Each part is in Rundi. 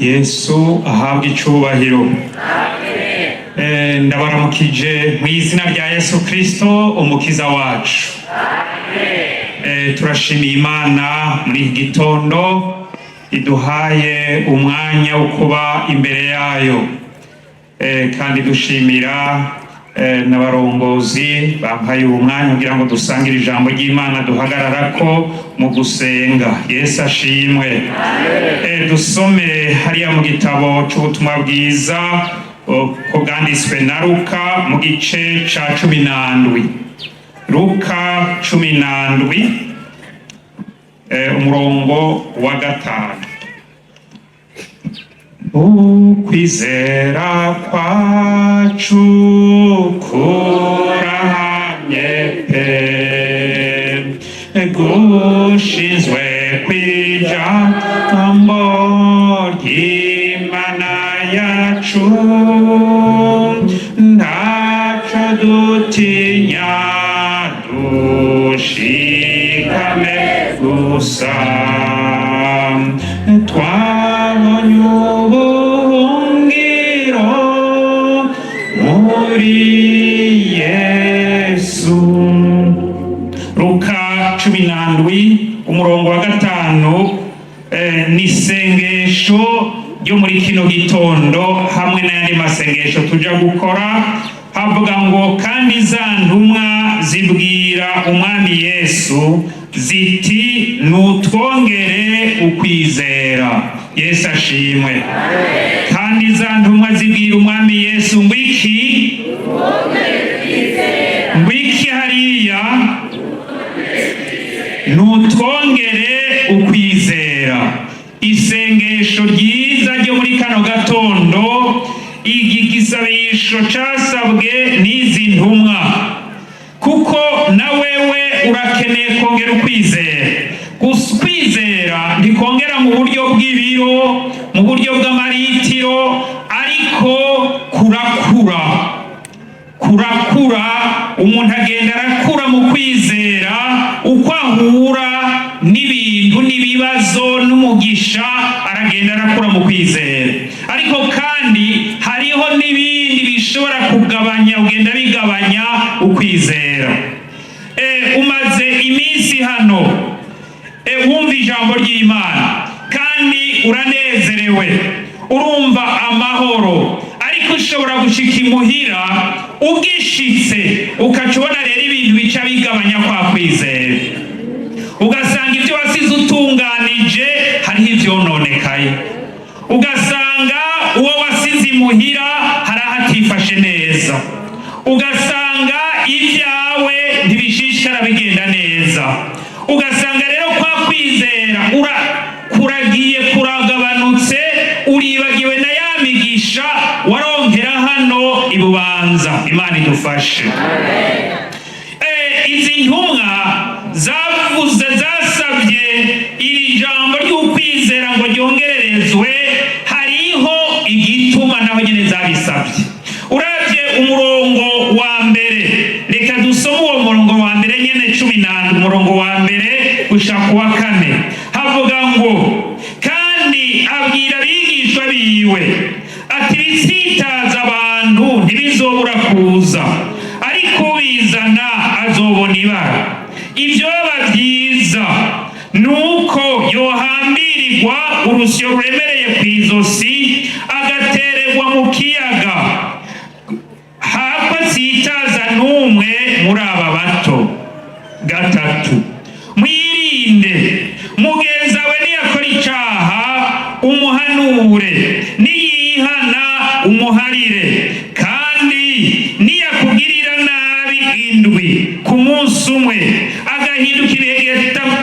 Yesu ahabwe icubahiro. Ndabaramukije mu izina rya Yesu Kristo umukiza wacu. Turashimiye Imana muri iki gitondo iduhaye umwanya wo kuba imbere yayo. Kandi dushimira n'abarongozi bampaye uwo mwanya kugira ngo dusangire ijambo ry'Imana duhagararako mu gusenga. Yesu ashimwe. Dusome hariya mu gitabo c'ubutumwa bwiza ko bwanditswe na Luka mu gice ca 17. Luka 17, umurongo wa 5. Ukwizera kwacu kurahamye pe, gushinzwe kw'ijambo ry'Imana yacu, ntaco dutinya, dushikame gusa, twabonye ubuhungiro muri Yesu. Luka 17 umurongo wa 5, ni isengesho ryo muri kino gitondo hamwe n'ayandi masengesho tuja gukora. Havuga ngo: "Kandi za ntumwa zibwira umwami Yesu ziti: 'Nutwongere ukwizera.'" Yesu ashimwe. Kandi za ntumwa zibwira umwami Yesu ngo iki? Ngo iki hariya? Nutwongere ukwizera. Isengesho ryiza ryo muri kano gatondo, iki gisabisho casabwe n'izi ntumwa, kuko na wewe urakeneye kongera ukwizera. Gusa ukwizera ntikongera mu buryo bw'ibiro, mu buryo bw'amaritiro, ariko kurakura, kurakura. Umuntu agenda arakura mu kwizera uko ahura n'ibintu n'ibibazo n'umugisha, aragenda arakura mu kwizera. Ariko kandi hariho n'ibindi bishobora kugabanya, ugenda bigabanya ukwizera. Umaze iminsi hano, wumva ijambo ry'Imana kandi uranezerewe, urumva amahoro, ariko ushobora gushika imuhira, ugishitse ukaca ubona rero ibintu bica bigabanya kwa kwizera, ugasanga ibyo wasize utunganije hariho ivyononekaye, ugasanga uwo wasize imuhira hari aho atifashe neza, ugasanga ibyawe ntibishishikara bigenda neza, ugasanga rero kwa kwizera kuragiye kuragabanutse, uribagiwe na ya migisha waronkera hano ibubanza. Imana idufashe. Izi ntumwa zavuze, zasabye iri jambo ry'ukwizera ngo ryongererezwe. Hariho igituma naho nyine zabisabye. Uravye umurongo wa mbere, reka dusome uwo murongo wa mbere nyene, 17 umurongo wa mbere gushika ku wa kane, havuga ngo: "Kandi abwira abigishwa biwe ati: 'Ibitsitaza abantu ntibizobura kuza, ariko ubizana azobona ibara. Ivyoba vyiza nuko yohambirirwa urusyo ruremereye kw'izosi, agatererwa mu kiyaga, hako atsitaza n'umwe muri aba bato.' 3: Mwirinde. Mugenzi wawe niyakora icaha, umuhanure; niyihana, umuharire. Kandi niyakugirira nabi indwi ku munsi umwe, agahinduka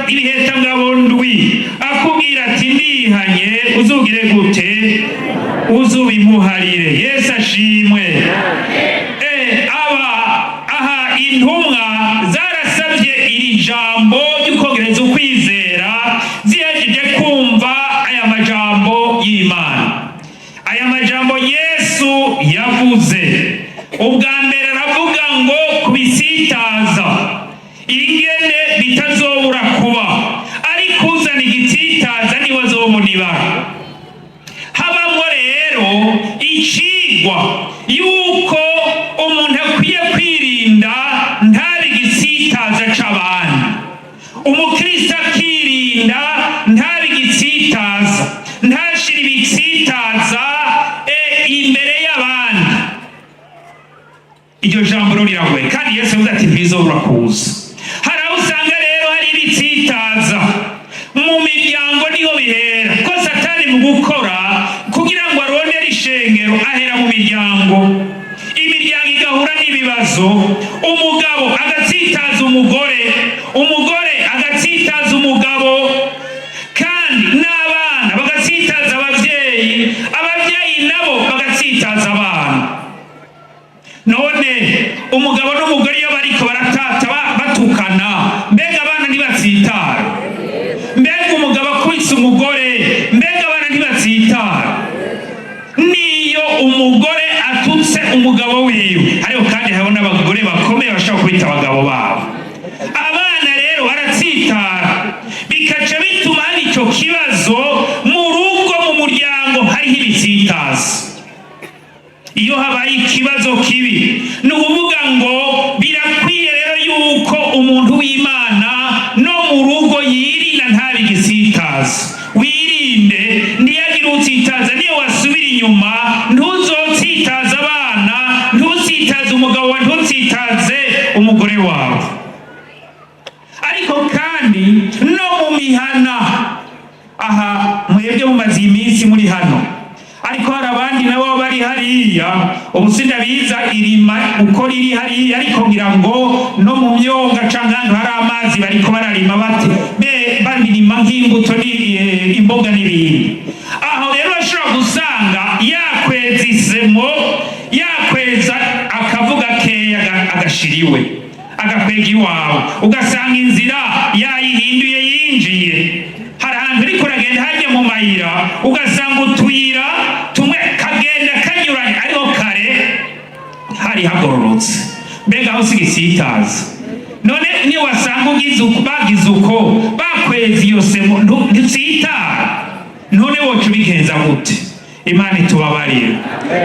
ibihetangabo ndwi akubwira ati: 'Ndihanye,' uzugire gute? Uzubimuharire." Yesu ashimwe. Aba aha intumwa zarasabye iri jambo ry'ukongereza ukwizera zihejeje kumva aya majambo y'Imana, aya majambo Yesu yavuze. Ubwa mbere aravuga ngo kubisitaza ingene bitazobura kuba, ariko uzana igitsitaza niwe azobona ibara. Icigwa yuko umuntu akwiye kwirinda ntabe igisitaza c'abandi. Umukristo akirinda ntabe igitsitaza, ntashire ibitsitaza imbere y'abandi. Iryo jambo rero riragoye, kandi Yesu yavuze ati: "Ntibizobura kuza." Hari aho usanga rero hari ibitsitaza mu miryango, niho bihera ko Satani mu gukora kugira ngo arondere ishengero ahera mu miryango. Imiryango igahura n'ibibazo, umugabo agatsitaza umugore, umugore agatsitaza umugabo, kandi n'abana bagatsitaza ababyeyi, ababyeyi nabo bagatsitaza abana. None umugabo n'umugore iyo bariko baratata, batukana, mbega abana ntibatsitara? Mbega umugabo akubise umugore, mbega abana ntibatsitara? Niyo umugore atutse umugabo wiwe, ariko kandi hariho n'abagore bakomeye bashobora kwita abagabo babo. Abana rero baratsitara, bikaca bituma hari icyo kibazo mu rugo, mu muryango hariho ibitsitaza. Iyo habaye ikibazo kibi, ni ukuvuga ngo birakwiye rero yuko umuntu w'Imana no mu rugo yirinda ntabe igisitaza. Wirinde, ntiyagire utsitaza. Niyo wasubira inyuma, ntuzotsitaze abana, ntutsitaze umugabo wawe, ntutsitaze umugore wawe. Ariko kandi no mu mihana aha, mwebwe mumaze iminsi muri hano, ariko hari abandi nabo bari hariya. Ubu sindabiza irima uko riri hariya, ariko ngira ngo no mu myonga canke ahantu hari amazi bariko bararima, bate be babirima nk'imbuto imboga n'ibindi. Aho rero bashobora gusanga yakweza isemo, yakweza akavuga keya, agashira iwe, agakwega iwawe, ugasanga inzira yayihinduye yinjiye. Hari ahantu uriko uragenda hajya mu mayira, ugasanga utuyira tumwe kagenda kanyuranye, ariko kare hari hagororotse. Mbega aho sigisitaza? None niyo wasanga ugize uko, bagize uko bakweza iyo semo, ntutsitara? None woca ubigenza gute? Imana itubabarire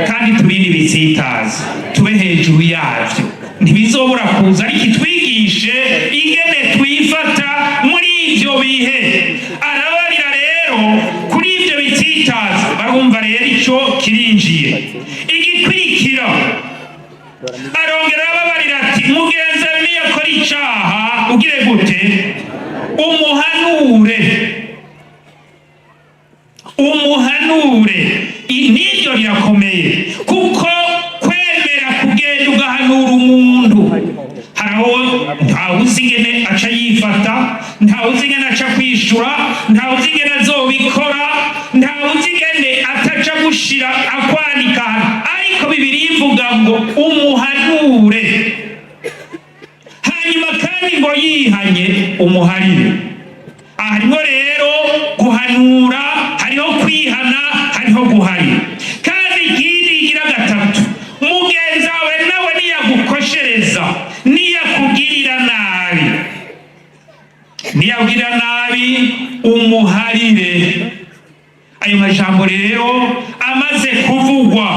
kandi turinde ibitsitaza, tube hejuru yavyo. Ntibizobura kuza, ariko itwigishe ingene twifata muri ivyo bihe. Arabarira rero kuri ivyo bitsitaza, barumva rero ico kirinjiye. Igikurikira, arongera arababarira ati: "Mugenzi wawe niyakora icaha, ugire gute? Umuhanure, umuhanure." N'iryo rirakomeye, kuko kwemera kugenda ugahanura umuntu, hari aho ntawe uzi ingene aca yifata, ntawe uzi ingene aca kwishura, ntawe uzi ingene azobikora, ntawe uzi ingene ataca gushira akwanika. Ariko Bibiliya ivuga ngo umuhanure, hanyuma kandi ngo yihanye umuharire. Aha harimo rero guhanura, hariho kwihana, hariho guharira. Kandi ikindi igira gatatu: mugenzi wawe nawe niyagukoshereza, niyakugirira nabi, niyakugirira nabi, umuharire. Ayo majambo rero amaze kuvugwa,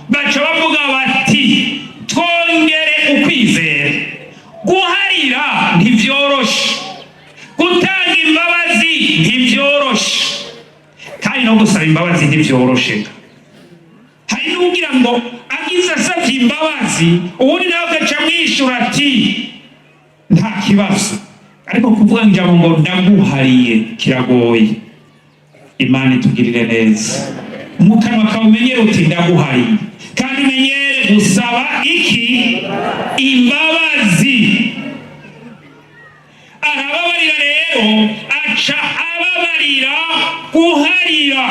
baca bavuga bati: "Twongere ukwizera." Guharira ntivyoroshe, gutanga imbabazi ntivyoroshe, kandi no gusaba imbabazi ntivyoroshe. Hari n'ugira ngo agize asavye imbabazi, uwundi nawe agaca amwishura ati: "Nta kibazo." Ariko kuvuga ijambo ngo "ndaguhariye" kiragoye. Imana itugirire neza. Mu kanwa kawe umenyere uti: "Ndaguhariye." Kandi umenyere gusaba iki? Imbabazi. Arababarira rero, aca ababarira guharira.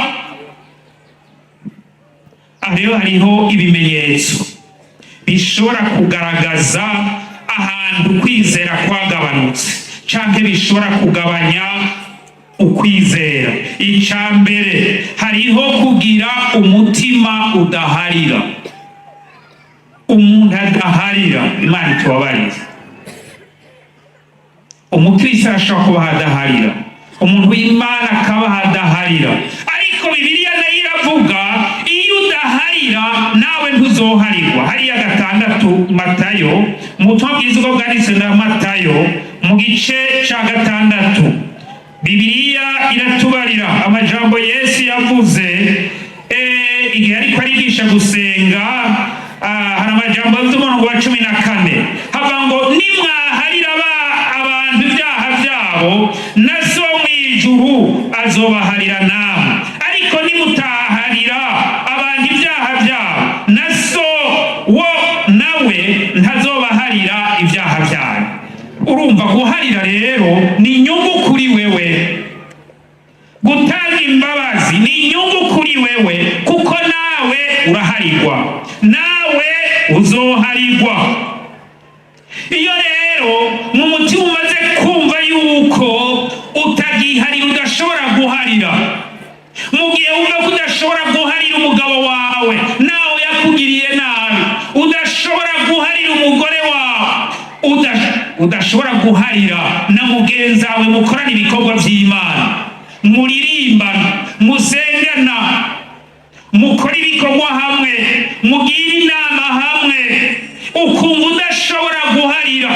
Aha rero hariho ibimenyetso bishobora kugaragaza ahantu kwizera kwagabanutse canke bishobora kugabanya ukwizera. Ica mbere, hariho kugira umutima udaharira. Umuntu adaharira, Imana itubabarire. Umukristo arashobora kuba adaharira, umuntu w'Imana akaba adaharira, ariko Bibiliya nayo iravuga iyo udaharira. Mu butumwa bwiza uko bwanditswe na Matayo mu gice ca 6, Bibiliya iratubarira amajambo Yesu yavuze igihe ariko arigisha gusenga. Hari amajambo yavuze, umurongo wa 14 hava ngo: "Nimwaharira abantu ibyaha byabo, na So mw'ijuru azobaharira namwe. Ariko nimutaharira abantu ibyaha byabo, na So wo nawe ntazobaharira ibyaha byanyu." Urumva, guharira rero ni inyungu kuri wewe. Gutanga imbabazi ni inyungu kuri wewe, kuko nawe uraharirwa, nawe uzoharirwa. Iyo rero mu mutima umaze kumva yuko utagiharira, udashobora guharira, mu gihe wumva ko udashobora guharira umugabo wawe nawe yakugiriye nabi, udashobora guharira umugore wawe, udashobora guharira na mugenzi wawe mukorana ibikorwa by'Imana, muririmbana, musengana, mukora ibikorwa hamwe, mugira inama hamwe, ukumva udashobora guharira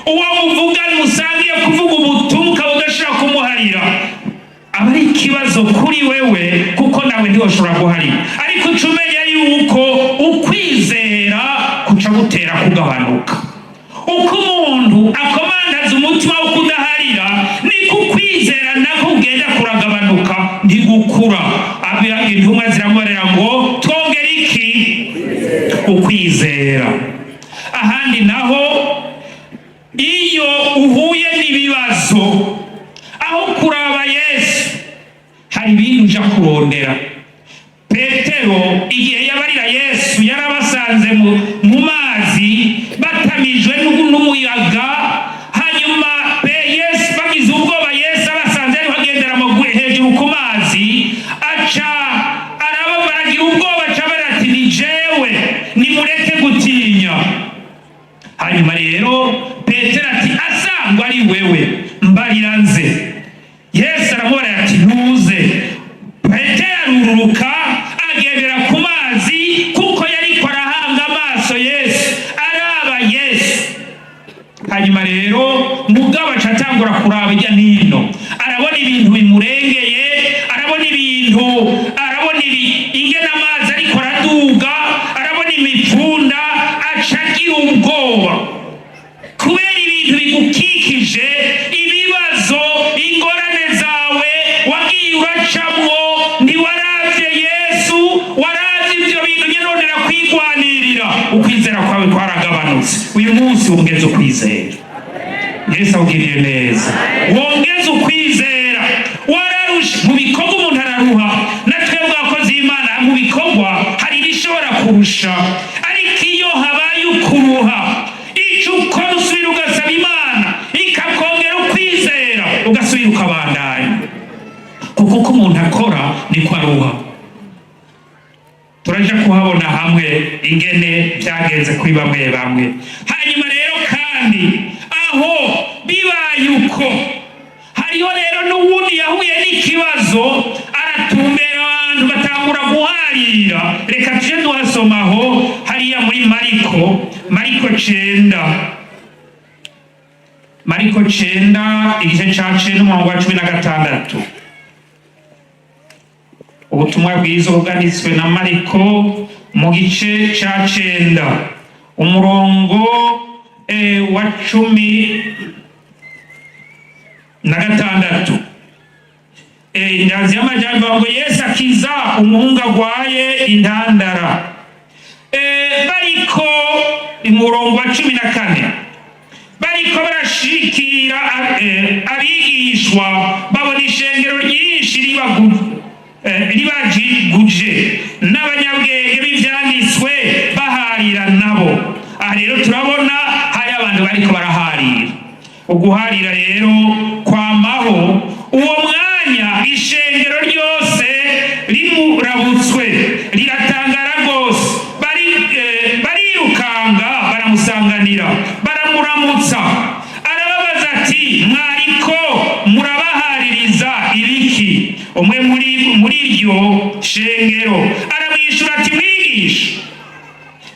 uwo muvugana, musangiye kuvuga ubutumwa, ukaba udashobora kumuharira, aba ari ikibazo kuri wewe, kuko nawe ntiwashobora guharira. Ariko uca umenya yuko ukwizera kuca gutera kugabanuka. Uko umuntu akomandaza umutima wo kudaharira, niko ukwizera nako kugenda kuragabanuka, ntigukura. Intumwa ziramubarira ngo: "Twongere iki?" Ukwizera. Ahandi naho, iyo uhuye n'ibibazo, aho kuraba Yesu hari ibindi uja kurondera. Petero igihe yabarira Yesu, yarabasanze mu mazi batamijwe n'umuyaga. Hanyuma Yesu bagize ubwoba, Yesu abasanze ariho agendera hejuru ku mazi, aca araba, baragira ubwoba, aca bara ati: "Ni jewe, nimureke gutinya." Hanyuma rero Petero ati: "Asangwa ari wewe, mbarira nze." Yesu aramubara ati: "Ntuze." Petero arururuka agendera ku mazi, kuko yariko arahanga amaso Yesu, araba Yesu. Hanyuma rero mugabo aca atangura kuraba ijya nino, arabona ibintu bimurengeye, arabona ibintu, arabona ibi ingene amazi ariko araduga, arabona imipfunda, aca agira ubwoba kubera ibintu bigukikije, ibibazo, ingorane zawe wagiye uracamwo. Ntiwaravye Yesu, waravye ivyo bintu nyene, nonera kwigwanirira. Ukwizera kwawe kwaragabanutse. Uyu munsi wongeze ukwizera. Yesu awugiriye neza. Wongeze ukwizera. Wararushe mu bikorwa, umuntu araruha. Na twebwe abakozi b'Imana, mu bikorwa hari ibishobora kurusha, ariko iyo habaye ukuruha, icyo ukora usubira ugasaba Imana ikakongera ukwizera, ugasubira ukabandanya, kuko uko umuntu akora niko aruha. Turaja kuhabona hamwe ingene byagenze kuri bamwe bamwe. Hanyuma rero kandi aho bibaye uko, hariho rero n'uwundi yahuye n'ikibazo, aratumbera abantu batangura guharira. Reka tuje duhasomaho hariya muri Mariko, Mariko 9, Mariko 9, igice ca 9, umurongo wa 16. Ubutumwa bwiza bwanditswe na Mariko mu gice ca 9, umurongo wa 16. Inganzi y'amajyambere ngo: "Yesu akiza umuhungu agwaye intandara." Bariko, umurongo wa 14: "Bariko barashikira abigishwa, babona ishengero ryinshi ribajiguje n'abanyabwenge b'ivyanditswe baharira nabo." Aha rero turabona hari abantu bariko baraharira. Uguharira rero kwamaho. "Uwo mwanya ishengero ryose rimurabutswe riratangara rwose, barirukanga baramusanganira, baramuramutsa. Arababaza ati: 'Mwariko murabahaririza ibiki?' Umwe muri iryo shengero aramwishura ati: 'Mwigisha,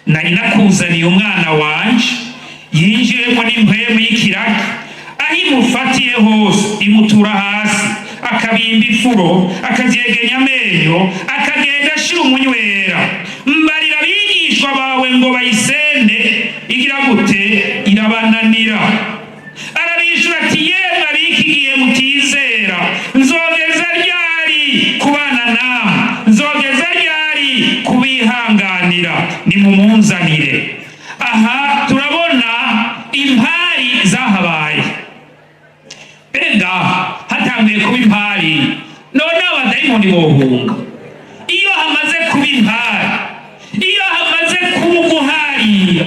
nari nakuzaniye umwana wanje." Yinjiyemo n'impwemu y'ikiragi, aho imufatiye hose imutura hasi, akabimba ifuro, akavyegenya amenyo, akagenda ashira umunywera. Mbarira abigishwa bawe ngo bayisende, igira gute? Irabananira. Arabishura ati: "Yemwe ab'iki gihe mutizera, nzogeza ryari kubana namwe? Nzogeza ryari kubihanganira? Nimumunzanire." Aha turabona impari zahabaye. Mbega hatanguye kuba impari, none abadayimoni bohunga? Iyo hamaze kuba impari, iyo hamaze kuba uguharira,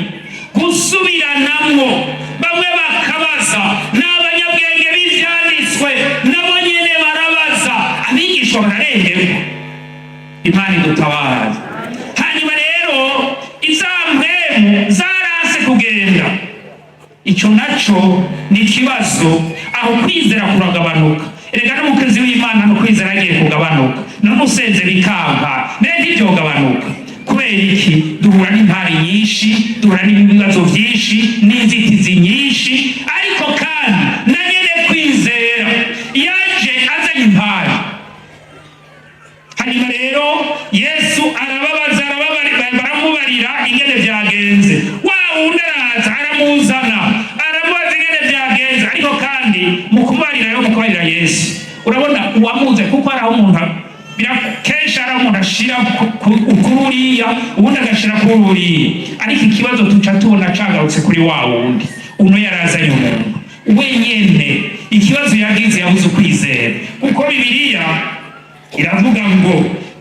gusubiranamwo, bamwe bakabaza, ni abanyabwenge b'ivyanditswe, nabo nyene barabaza, abigishwa bararengerwa. Imana idutabaza. Hanyuma rero iza mpwemu zaranse kugenda. Ico naco ni ikibazo, aho kwizera kuragabanuka. Erega n'umukozi w'Imana no kwizera agiye kugabanuka. None usenze bikanka, mbere ntivyogabanuka? Kubera iki? Duhura n'impari nyinshi, duhura n'ibibazo vyinshi n'inzitizi nyinshi. Ariko kandi na nyene kwizera yaje azanye impari. Hanyuma rero Yesu arababaza, baramubarira ingene vyagenze. Wa wundi araza, aramuzana, aramubaza ingene vyagenze. Ariko kandi mu kumubarira rero, mu kubarira Yesu, urabona uwamuze, kuko hari aho umuntu kenshi hari aho umuntu ashira kuri uriya, ubundi agashira kuri uriya. Ariko ikibazo tuca tubona cagarutse kuri wa wundi uno yarazanye umuntu wenyene. Ikibazo yagize, yabuze ukwizera, kuko Bibiliya iravuga ngo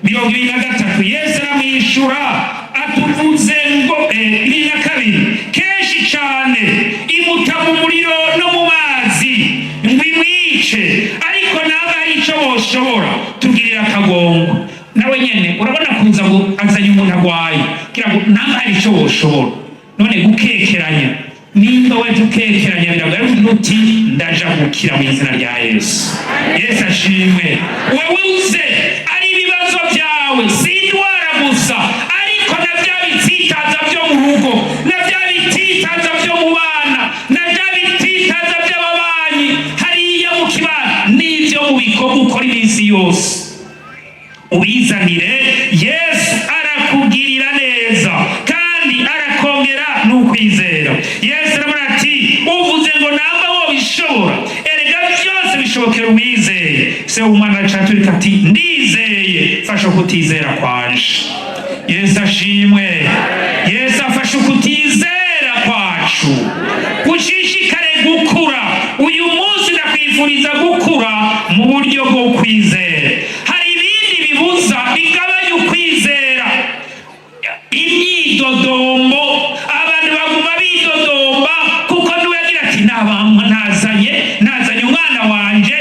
23, Yesu aramwishura atuvuze ngo 22: "Kenshi cane imuta mu muriro no mu mazi ngo imwice, ariko nawe hari ico boshobora, tugirira akagongo." Nawe nyene urabona kuza ngo azanye umuntu agwaye kugira ngo nawe hari ico boshobora. None gukekeranya, nimba weje ukekeranya, biragoye. Uti: "Ndaja gukira mu izina rya Yesu." Yesu ashimwe. Wewe uze ari ibibazo byawe, si indwara gusa, ariko na bya bitsitaza byo mu rugo, na bya bititaza byo mu bana, na bya bititaza by'ababanyi hariya mu kibano, n'ibyo mu bikorwa ukora iminsi yose, ubizanire Yesu. Arakugirira neza kandi arakongera n'ukwizera. Yesu aramubwira ati: "Uvuze ngo namba wobishobora, erega byose bishobokera uwizeye." Se w'umwana acaturika ati: "Ndizeye, fasha ukutizera kwanje." Yesu ashimwe. Yesu afashe ukutizera kwacu, gushishikare gukura. Uyu munsi ndakwifuriza gukura mu buryo bwo kwizera. Hari ibindi bibuza, bigabanya ukwizera: imyidodombo. Abantu baguma bidodomba, kuko niwe yagira ati: "Nazanye umwana wanje,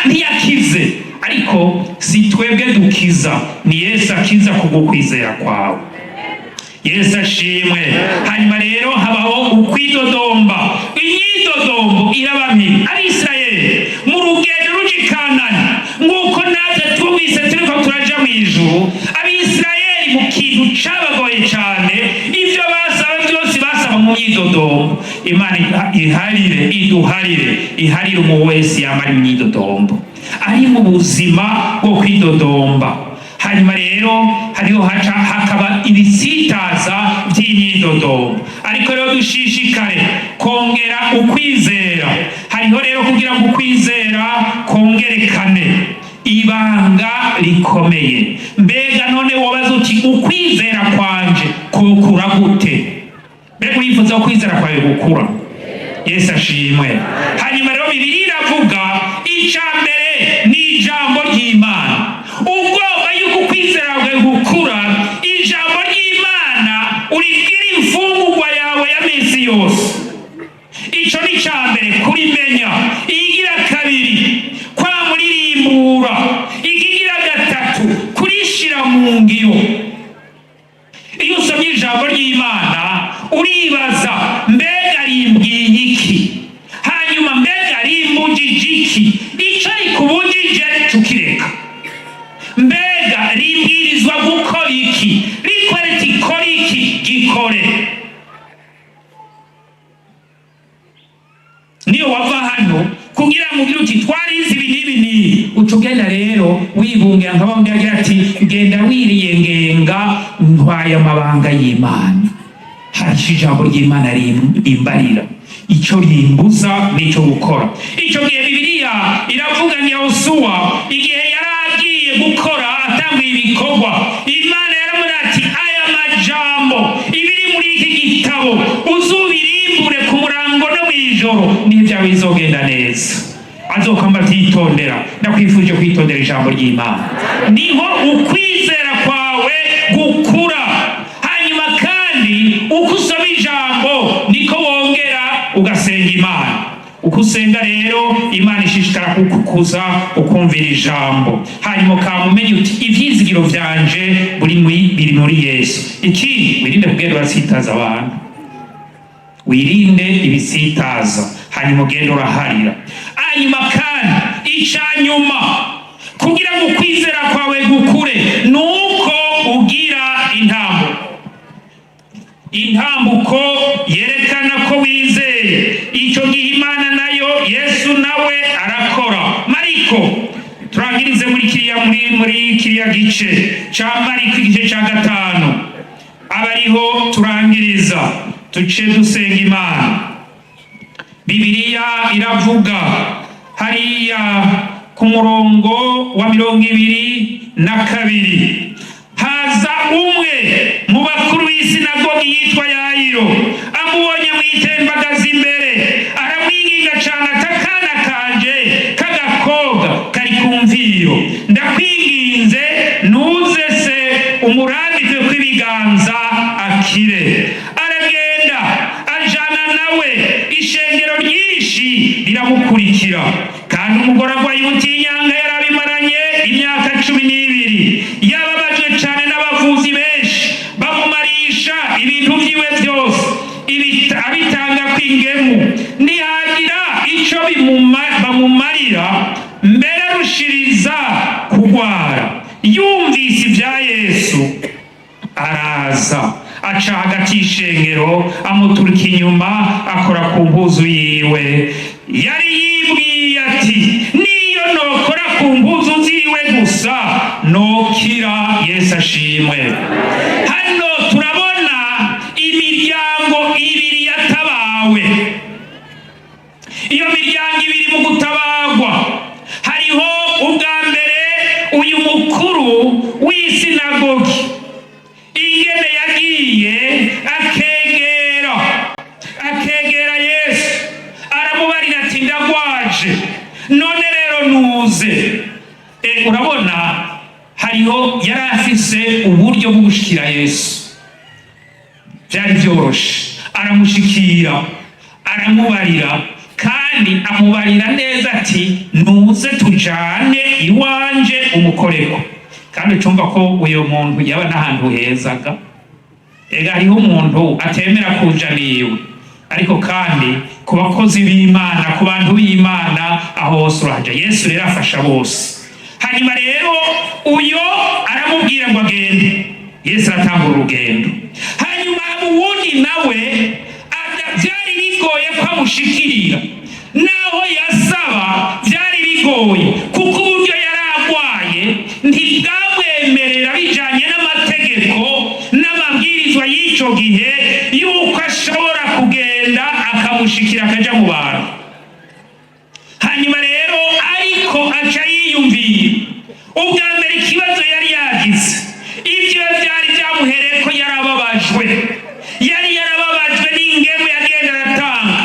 ntiyakize." Ariko si twebwe dukiza, ni Yesu akiza kubwo kwizera kwawe. Yesu ashimwe. Hanyuma rero habaho ukwidodomba, imyidodombo iraba mibi. Abisirayeli mu rugendo ruja i Kanani, nk'uko natwe twumvise turiko turaja mu ijuru, Abisirayeli mu kintu cabagoye cane, ivyo basaba byose basaba mu myidodombo. Imana iharire, iduharire, iharire umuntu wese yamara imyidodombo, ari mu buzima bwo kwidodomba. Hanyuma rero hariho haca hakaba ibisitaza by'imyidodombo. Ariko rero dushishikare kongera ukwizera. Hariho rero kugira ngo ukwizera kongerekane, ibanga rikomeye. Mbega none wobaza uti: "Ukwizera kwanje kukura gute?" Mbega urifuza ukwizera kwawe gukura? Yesu ashimwe. Hanyuma rero Bibiliya iravuga, icya mbere ni ijambo ry'Imana. Ugomba yuko ukwizera kwawe gukura, ijambo ry'Imana uribwira imfungurwa yawe ya minsi yose. Ico ni icya mbere, kurimenya. Igira kabiri, kwamuririmbura. Ikigira gatatu, kurishira mu ngiro. Iyo usomye ijambo ry'Imana, uribaza: "Mbega rimbwiye iki?" Hanyuma: "Mbega rimbujije iki?" Ico rikubujije tukireka. Uca ugenda rero wibungira nka bamwe agira ati: "Genda wiriyengenga, ntwaye amabanga y'Imana." Haje ijambo ry'Imana rimbarira icyo rimbuza n'icyo gukora. Icyo gihe Bibiliya iravuga ni Yosuwa, igihe yari agiye gukora, atanguye ibikorwa, Imana yaramubwira ati: "Aya majambo, ibiri muri iki gitabo, uzubirimbure ku murango no mw'ijoro, niyo byawe bizogenda neza." Azokwamba atitondera. Ndakwifurije kwitondera ijambo ry'Imana, niho ukwizera kwawe gukura. Hanyuma kandi uko usoma ijambo niko wongera ugasenga Imana. Uko usenga rero, Imana ishishikara kukukuza ukumvira ijambo, hanyuma ukamumenya uti: "Ivyizigiro vyanje biri muri Yesu." Ikindi, wirinde kugenda urasitaza abantu, wirinde ibisitaza, hanyuma ugende uraharira. Hanyuma kandi ica nyuma, kugira ngo ukwizera kwawe gukure, ni uko ugira intambuko, intambuko yerekana ko wizeye. Icyo gihe Imana nayo, Yesu nawe arakora. Mariko, turangirize muri kiriya gice ca Mariko, igice ca 5, aba ariho turangiriza, tuce dusenga Imana. Bibiliya iravuga hariya ku murongo wa 22: "Haza umwe mu bakuru b'isinagogi yitwa Yayiro, amubonye mwitembagaza imbere, aramwinginga cane ati: 'Akana kanje k'agakobwa kari ku mviro, ndakwinginze nuze se umurambike kw'ibiganza akire.' Aragenda ajana nawe, ishengero ryinshi riramukurikira. Kandi umugore agwaye ubutinyanga yarabimaranye imyaka 12, yababajwe cane n'abavuzi benshi, bamumarisha ibintu vyiwe vyose, abitanga kw'ingemu, ntihagira ico bamumarira, mbere arushiriza kugwara. Yumvise ibya Yesu, araza aca hagati y'ishengero, amuturuka inyuma, akora ku mpuzu yiwe. Yari yibwiye ati: 'Niyo nokora ku mpuzu ziwe gusa, nokira.'" Yesu ashimwe. Hano turabona imiryango ibiri yatabawe. Iyo miryango ibiri mu gutabagwa, hariho ubwa mbere uyu mukuru w'isinagogi, ingene yagiye akegera Yesu, aramubarira ati: "Ndagwaje, none rero nuze." Urabona hariho yari afise uburyo bwo gushikira Yesu, byari byoroshe. Aramushikira, aramubarira, kandi amubarira neza ati: "Nuze tujane iwanje umukoreko." Kandi ucumva ko uyu muntu yaba n'ahantu hezaga. Ega hariho umuntu atemera kuja niwe, ariko kandi ku bakozi b'Imana, ku bantu b'Imana, aho hose urahaja. Yesu rero afasha bose. Hanyuma rero uyo aramubwira ngo agende, Yesu aratanga urugendo. Hanyuma uwundi nawe byari bigoye ko amushikira, naho yasaba byari bigoye, kuko uburyo yari agwaye ntibwamwemerera bijanye n'amategeko n'amabwirizwa y'icyo gihe yuko ashobora kugenda akamushikira akaja mu bantu. Hanyuma rero ariko aca yiyumvira ubwa mbere ikibazo yari yagize, ibyo byari byamuhereye ko yarababajwe, yari yarababajwe n'ingemu yagenda aratanga,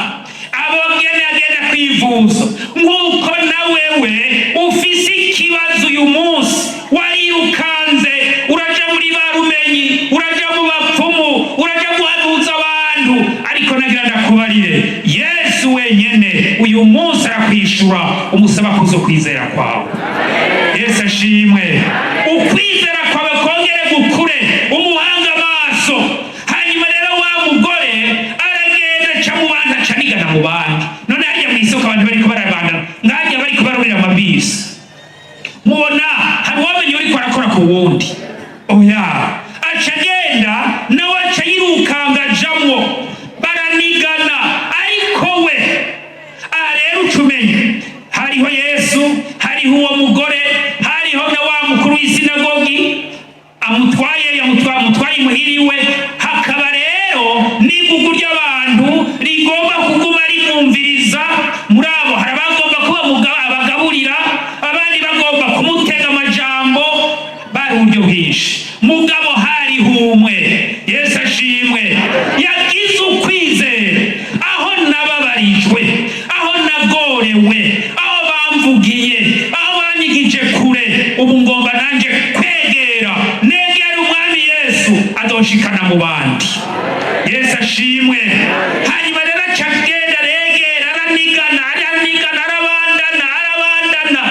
abo ngene yagenda kwivuza. Nk'uko na wewe ufise ikibazo uyu munsi, warirukanze uraja muri ba rumenyi, uraja mu bapfumu, uraja guhanuza abantu, ariko nagira ndakubarire: Yesu wenyene uyu munsi arakwishura, umusaba kuzo kwizera kwawe. Yesu ashimwe. Ukwizera kwawe kongere gukure, umuhanga amaso. Hanyuma rero wa mugore aragenda aca mu bantu, aca nigana mu bandi. None hariya mu isoko abantu bariko barabandana, nkajya bariko barurira amabisi, mubona hari uwamenye uriko arakora ku wundi? Oya. Aca agenda nawe, aca yirukanga ajamwo, baranigana. Ariko we aha rero uca umenya hariho Yesu, hariho uwo mugore. amutwaye, amutwaye imuhiriwe. Hakaba rero n'igugu ry'abantu rigomba kuguma rimwumviriza. Muri abo hari abagomba kuba abagaburira, abandi bagomba kumutega amajambo. Bari uburyo bwinshi, mugabo hari humwe, Yesu ashimwe, yagize ukwizera: aho nababarijwe, aho nagorewe, aho bamvugiye, aho banyigije kure, ubu ngomba nanjye kwegera, negera Umwami Yesu, azoshikana mu bandi. Yesu ashimwe. Hanyuma rero aca agenda, aregera, aranigana, aranigana, arabandana, arabandana.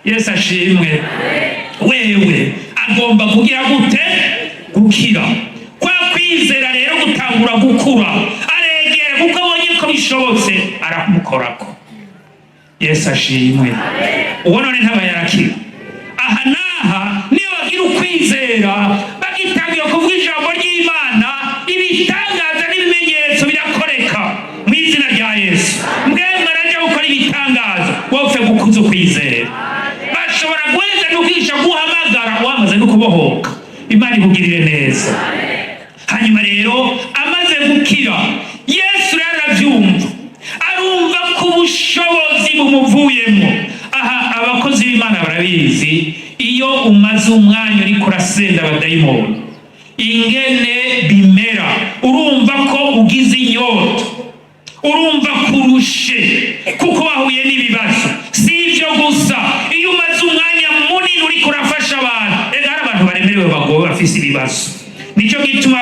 Yesu ashimwe. Wewe agomba kugira gute? Gukira. Kwa kwizera rero gutangura gukura, aregera kuko abonye ko bishobotse, aramukorako. Yesu ashimwe. Uwo none ntaba yarakira. Aha n'aha niyo bagira ukwizera, bagitangira kuvuga ijambo ry'Imana, ibitangaza n'ibimenyetso birakoreka mu izina rya Yesu. Mbwemwe arajya gukora ibitangaza, wopfe gukuza ukwizera. Bashobora guheza no kwigisha, guhamagara wamaze no kubohoka. Imana ikugirire neza. Hanyuma rero amaze gukira, Yesu rero arabyumva, arumva ko ubushobozi bumuvuyemo. Aha abakozi b'Imana barabizi, iyo umaze umwanya uriko urasenda abadayimoni, ingene bimera, urumva ko ugize inyota, urumva kurushe kuko wahuye n'ibibazo. Si ibyo gusa, iyo umaze umwanya munini uriko urafasha abantu, ega hari abantu baremerewe, bagowe, bafise ibibazo. Nicyo gituma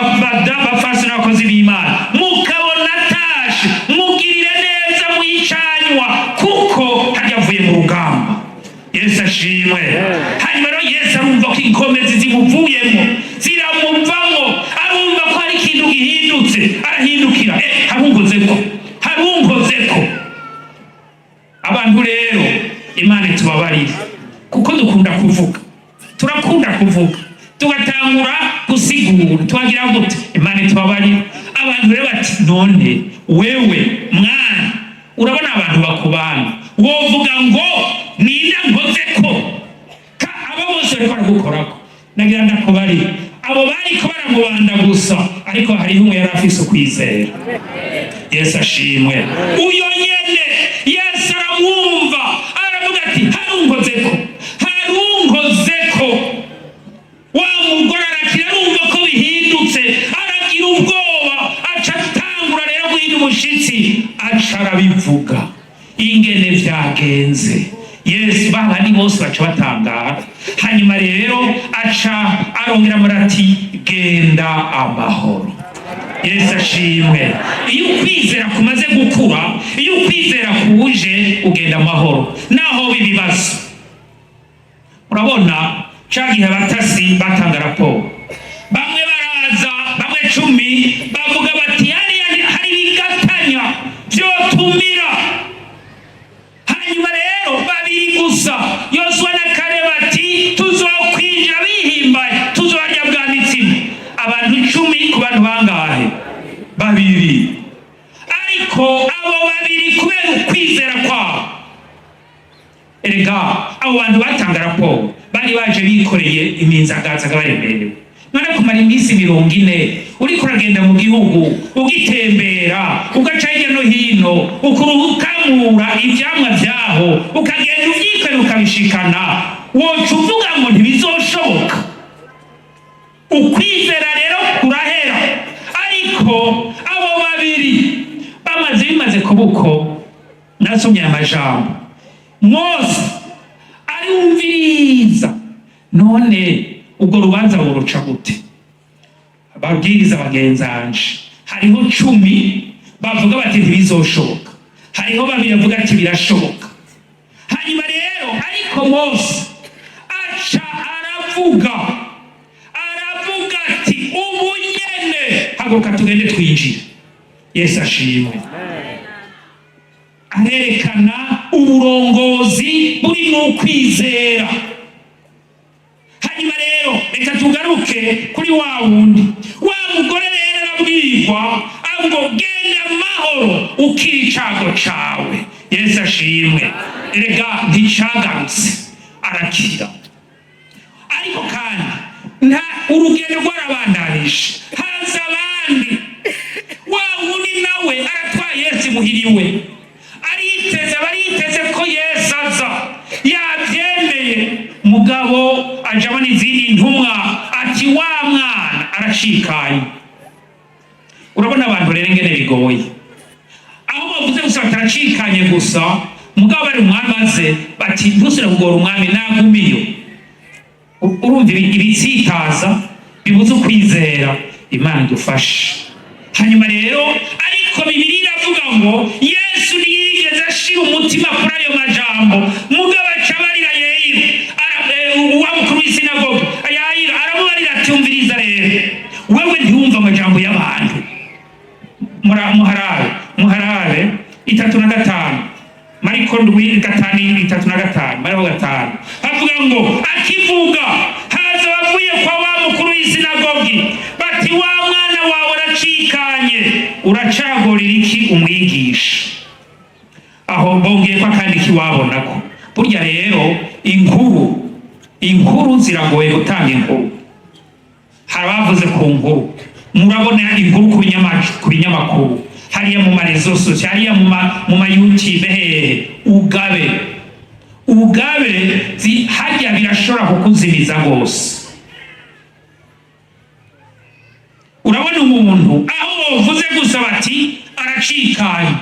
bafasi n'abakozi b'Imana, mukabona atashe, mugirire neza, mwicanywa, kuko harya avuye mu rugamba. Yesu ashimwe. Hanyuma rero Yesu arumva ko inkomezi zimuvuyemo, ziramuvamo, arumva ko hari ikintu gihindutse, arahindukira: "Eh, harunkozeko, harunkozeko." Abantu rero, Imana itubabarire, kuko dukunda kuvuga, turakunda kuvuga, tugatangura gusigura, tukagira gute. Imana itubabarire. Abantu rero bati: "None wewe mwana, urabona abantu bakubana, wovuga ngo ninda nkozeko ka abo bose bariko baragukorako?" Nagira ndakubarire, abo bariko baramubanda gusa, ariko hariho umwe yari afise ukwizera. Yesu ashimwe. Uyo nyene Yesu aramwumva, aravuga ati: "Harunkozeko, harunkozeko." Wa mugore arakira, arumva ko bihindutse, aragira ubwoba, aca atangura rero guhinda umushitsi, aca arabivuga ingene vyagenze. Yesu, babandi bose baca batangara. Hanyuma rero aca arongera muri ati: "Genda amahoro." Yesu ashimwe. Iyo ukwizera kumaze gukura, iyo ukwizera kuje, ugenda amahoro naho ibibazo. Urabona ca gihe abatasi batanga raporo, bamwe baraza, bamwe 10, bavuga bati: "Hariya hari ibigatanya vyotumira." Hanyuma rero babiri gusa, Yosuwa na Kalebu, bati: "Tuzokwinjira," bihimbaye, "tuzobarya bwa mitsima." Abantu 10 ku bantu bangahe? Babiri. Ariko abo babiri, kubera ukwizera kwabo, erega abo bantu batanga raporo bari baje bikoreye iminzagazaga, baremerewe. None kumara iminsi 40 uriko uragenda mu gihugu, ugitembera, ugaca hirya no hino, ukamura ivyamwa vyaho, ukagenda uvyikorera, ukabishikana, woca uvuga ngo ntibizoshoboka? Ukwizera rero kurahera. Ariko abo babiri bamaze, bimaze kuba uko, nasomye aya majambo: Mose arumviriza. None ubwo rubanza buruca gute? Babwiriza bagenzanje, hariho 10 bavuga bati ntibizoshoboka, hariho babiri bavuga ati birashoboka. Hanyuma rero ariko Mose aca aravuga, aravuga ati: "Ubu nyene haguruka tugende twinjire." Yesu ashimwe. Arerekana uburongozi buri mu kwizera. Hanyuma rero reka tugaruke kuri wa wundi, wa mugore. Rero arabwirwa ngo: "Genda amahoro, ukira icago cawe." Yesu ashimwe. Erega nticagarutse, arakira. Ariko kandi nta Urugendo rwarabandanije, haza abandi. Wa wundi nawe aratwaye Yesu imuhiriwe, ariteze, bariteze ko Yesu aza, yabyemeye. Mugabo aja abona izindi ntumwa, ati: "Wa mwana aracikanye." Urabona abantu rero ingene bigoye, aho bavuze gusa bataracikanye gusa, mugabo bari umwami aze, bati: "Ntusubire kugora umwami, nagumiyo." Urumva ibitsitaza bibuze ukwizera. Imana idufashe. Hanyuma rero, ariko Bibiliya iravuga ngo Yesu ntiyigeze ashira umutima kuri ayo majambo, mugabo aca abarira Yeyiro, wa mukuru w'isinagogi Yayiro, aramubarira ati: "Umviriza rero, wewe ntiwumva amajambo y'abantu." Muharabe, muharabe 35, Mariko 7 5, 35, Mariko 5, havuga ngo: "Akivuga, haza abavuye kwa wa mukuru w'isinagogi, bati: 'Wa mwana wawe aracikanye, uracagorera iki umwigisha?'" Aho bongeye ko akandi kiwabonako. Burya rero inkuru ziragoye gutanga. Inkuru, hari abavuze ku nkuru, murabona inkuru ku binyamakuru, hariya mu ma réseaux sociaux, hariya mu ma YouTube, hehe. Ugabe, ugabe, harya birashobora kukuzimiza rwose. Urabona umuntu aho bavuze gusa bati: "Aracikanye,"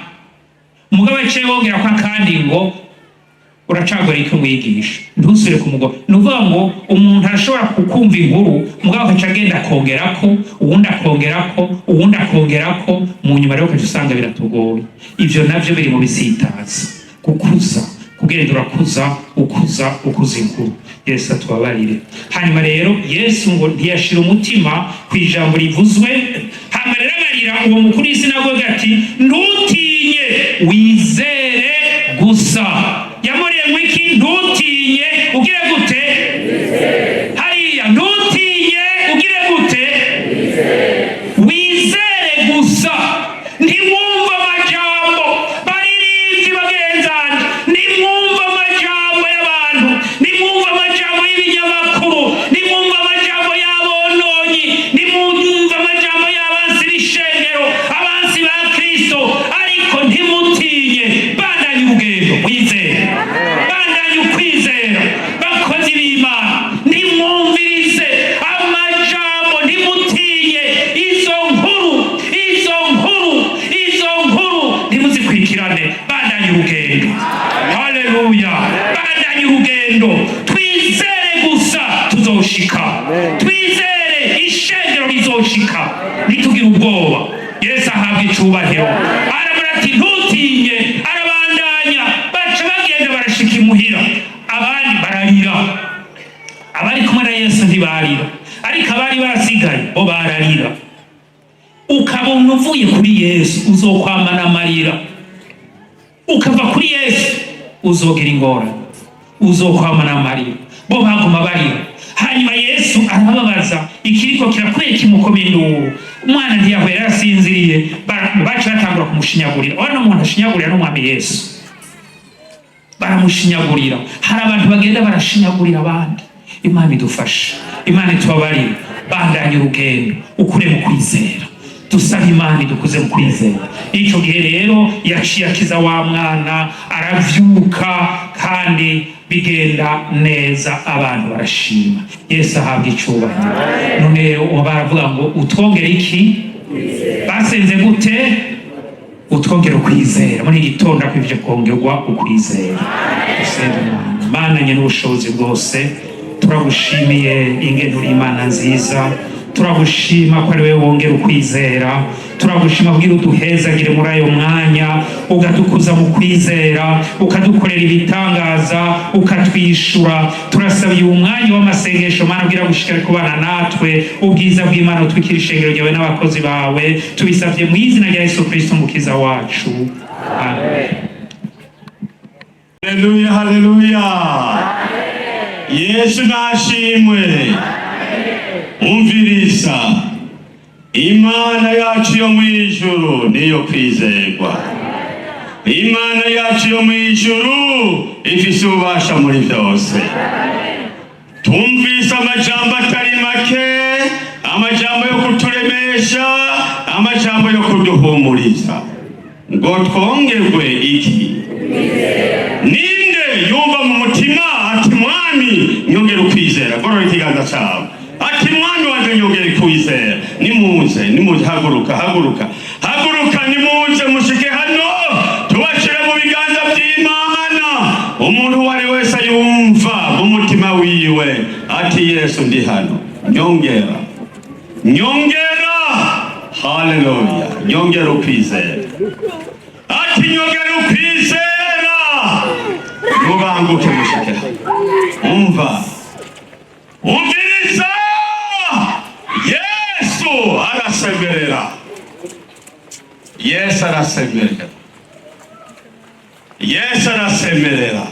umugabo yaciye wongera ko akandi ngo: "Uracagora iki umwigisha? Ntusubire kumugora." Ni ukuvuga ngo umuntu arashobora kukumva inkuru, mugabo agaca agenda akongerako, uwundi akongerako, uwundi akongerako. Mu nyuma rero ukaca usanga biratugoye. Ivyo navyo biri mu bisitaza, gukuza, kugenda urakuza, ukuza, ukuza inkuru. Yesu atubabarire. Hanyuma rero Yesu ngo ntiyashira umutima ku ijambo rivuzwe. Hanyuma rero abarira uwo mukuru w'isinagogi ati: "Ntutinye, wizere gusa." Yamuriye ngo iki? "Ntutinye, ugire gute?" Hariya: "Ntutinye, ugire gute? Wizere gusa." Ntiwumve amajambo. Baririmbyi bagenzanje, nimwumve amajambo y'abantu, nimwumve amajambo y'ibinyamakuru, nimwumve amajambo y'abononyi, nimwumve amajambo y'abansi b'ishengero, abansi ba Kristo, ariko ntimutinye. Bandanye urugendo, wizere, bandanye ukwizera. Bakozi b'Imana, nimwumvirize amajambo, ntimutinye izo nkuru, izo nkuru, izo nkuru ntimuzikurikirane. Bandanye urugendo. Haleluya! Bandanye urugendo, twizere gusa, tuzoshika. Twizere, ishengero rizoshika, ntitugire ubwoba. Yesu ahabwa icubahiro. Arabura ati: "Ntutinye." Arabandanya, baca bagenda, barashika imuhira, abandi bararira. Abari kumwe na Yesu ntibarira, ariko abari basigaye bo bararira. Ukabona uvuye kuri Yesu, uzokwamana amarira. Ukava kuri Yesu, uzogira ingorane, uzokwamana amarira. Bo baguma barira. Hanyuma Yesu arababaza: "Ikiriko kirakwiye kimukomeye induru? Umwana ntiyahwera, yarasinziriye." Baca batangura kumushinyagurira. Urabona umuntu ashinyagurira n'Umwami Yesu, baramushinyagurira. Hari abantu bagenda barashinyagurira abandi. Imana idufashe, Imana itubabarire. Bandanye urugendo, ukure mu kwizera. Dusaba Imana idukuze mu kwizera. Ico gihe rero yaciye akiza wa mwana, aravyuka, kandi bigenda neza, abantu barashima. Yesu ahabwa icubahiro. None rero baravuga ngo: "Utwongere iki?" Basenze gute? "Utwongere ukwizera." Muri iki gitondo akwivye kongerwa ukwizera. Dusenga Imana. Mana nye n'ubushobozi bwose, turagushimiye ingene uri Imana nziza. Turagushima ko ari wowe wongera ukwizera. Turagushima kugira uduhezagire muri ayo mwanya, ugadukuza mu kwizera, ukadukorera ibitangaza, ukatwishura. Turasabiye uyu mwanya w'amasengesho, Mana, kugira gushikare kubana natwe. Ubwiza bw'Imana utwikira ishengero ryawe n'abakozi bawe. Tubisabye mu izina rya Yesu Kristo, umukiza wacu, amen. Haleluya, haleluya! Yesu nashimwe. Umviriza, Imana yacu yo mu ijuru niyo kwizerwa. Imana yacu yo mu ijuru ifise ububasha muri byose. Tumvise amajambo atari make. Amajambo yo kuturemesha, amajambo yo kuduhumuriza, ngo twongerwe iki? Ninde yumva mu mutima ati: "Mwami, nyongera ukwizera"? Gorora ikiganza cyawe, ati: "Mwami wanje, nyongera ukwizera." Nimuze, nimuze, haguruka, haguruka, haguruka, nimuze mushike hano, tubashire mu biganza by'Imana. Umuntu uwo ari wese yumva mu mutima wiwe ati: "Yesu, ndi hano, nyongera, nyongera." Haleluya! Nyongera ukwizera, ati: "Nyongera ukwizera." Mubanguke mushike hano. Umva, umviriza, Yesu arasemerera, Yesu arasemerera, Yesu arasemerera.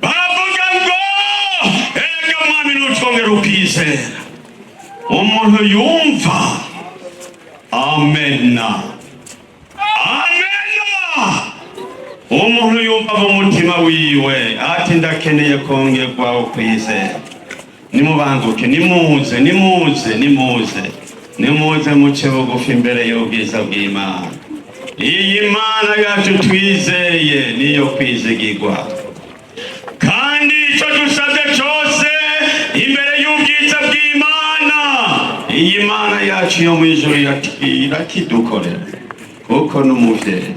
Baravuga ngo: "Erega Mwami, nutwongera ukwizera." Umuntu yumva amena, amena. Umuntu yumva mu mutima wiwe ati: "Ndakeneye kongerwa ukwizera." Nimubanguke, nimuze, nimuze, nimuze, nimuze, muce bugufi imbere y'ubwiza bw'Imana. Iyi Mana yacu twizeye niyo kwizigirwa, kandi icyo dusabye cyose imbere y'ubwiza bw'Imana, iyi Mana yacu yo mu ijuru irakidukorera, kuko n'umuvyeyi.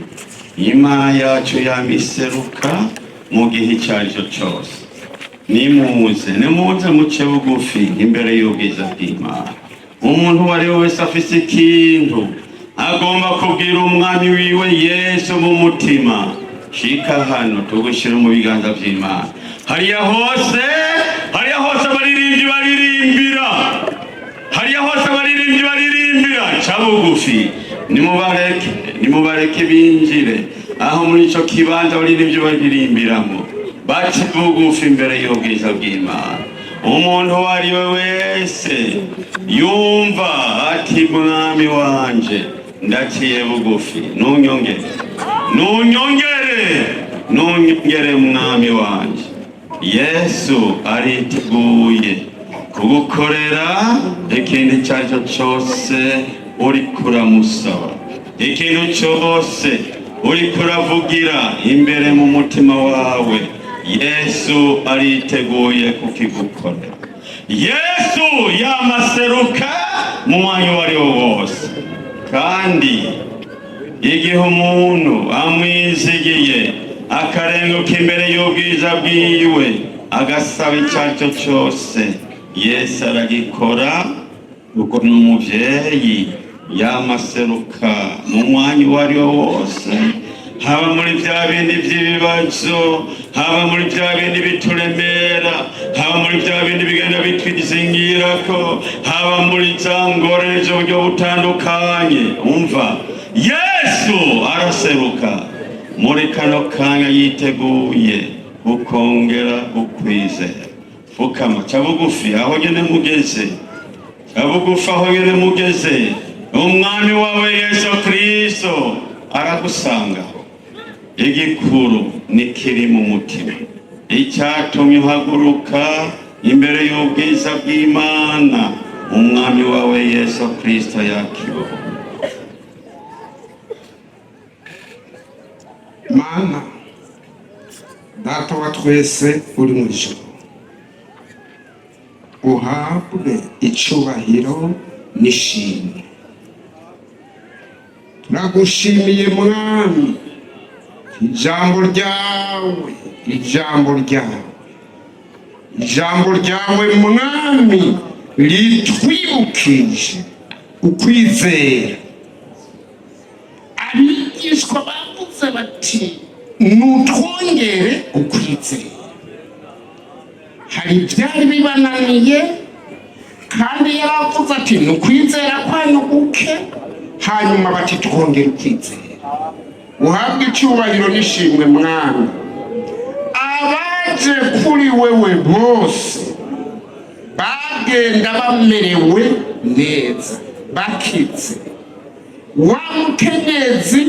Imana yacu yamiseruka mu gihe icyo ari cyo cyose. Nimuze, nimuze, muce bugufi imbere y'ubwiza bw'Imana. Umuntu uwo ari we wese afise ikintu agomba kubwira Umwami wiwe Yesu mu mutima, shika hano tugushyira mu biganza by'Imana. Hariya hose, hariya hose abaririmbyi baririmbira, hariya hose abaririmbyi baririmbira, ca bugufi. Nimubareke, nimubareke binjire aho muri ico kibanza abaririmbyi baririmbiramo, bace bugufi imbere y'ubwiza bw'Imana. Umuntu uwo ari we wese yumva ati: "Mwami wanje, ndaciye bugufi, nunyongere, nunyongere, nunyongere, Mwami wanje," Yesu ariteguye kugukorera ikintu icyo ari cyo cyose uriko uramusaba, ikintu cyose uriko uravugira imbere mu mutima wawe. Yesu ariteguye kukigukorera. Yesu yamaseruka mu mwanya uwo ari wo wose, kandi igihe umuntu amwizigiye akarenguka imbere y'ubwiza bwiwe, agasaba icyo ari cyo cyose, Yesu aragikora, kuko ni umuvyeyi yamaseruka mu mwanya uwo ari wo wose, haba muri bya bindi by'ibibazo, haba muri bya bindi bituremera, haba muri bya bindi bigenda bitwizingirako, haba muri za ngorane z'uburyo butandukanye. Umva, Yesu araseruka muri kano kanya, yiteguye ukongera ukwizera. Fukama, ca bugufi aho nyene mugeze, ca bugufi aho nyene mugeze. Umwami wawe Yesu Kristo aragusangaho. Igikuru nikiri mu mutima, icyatumye uhaguruka imbere y'ubwiza bw'Imana, Umwami wawe Yesu Kristo yakibona. Mana Data wa twese uri mu ijuru, uhabwe icubahiro n'ishimwe. Turagushimiye, Mwami, ijambo ryawe, ijambo ryawe, ijambo ryawe, Mwami, ritwibukije ukwizera. Abigishwa bavuze bati: "Nutwongere ukwizera." Hari ibyari bibananiye, kandi yaravuze ati: "Ni ukwizera kwanyu guke." Hanyuma bati: "Twongere ukwizera." Uhabwe icyubahiro n'ishimwe, Mwami. Abaje kuri wewe bose bagenda bamerewe neza, bakitse. Wa mukenyezi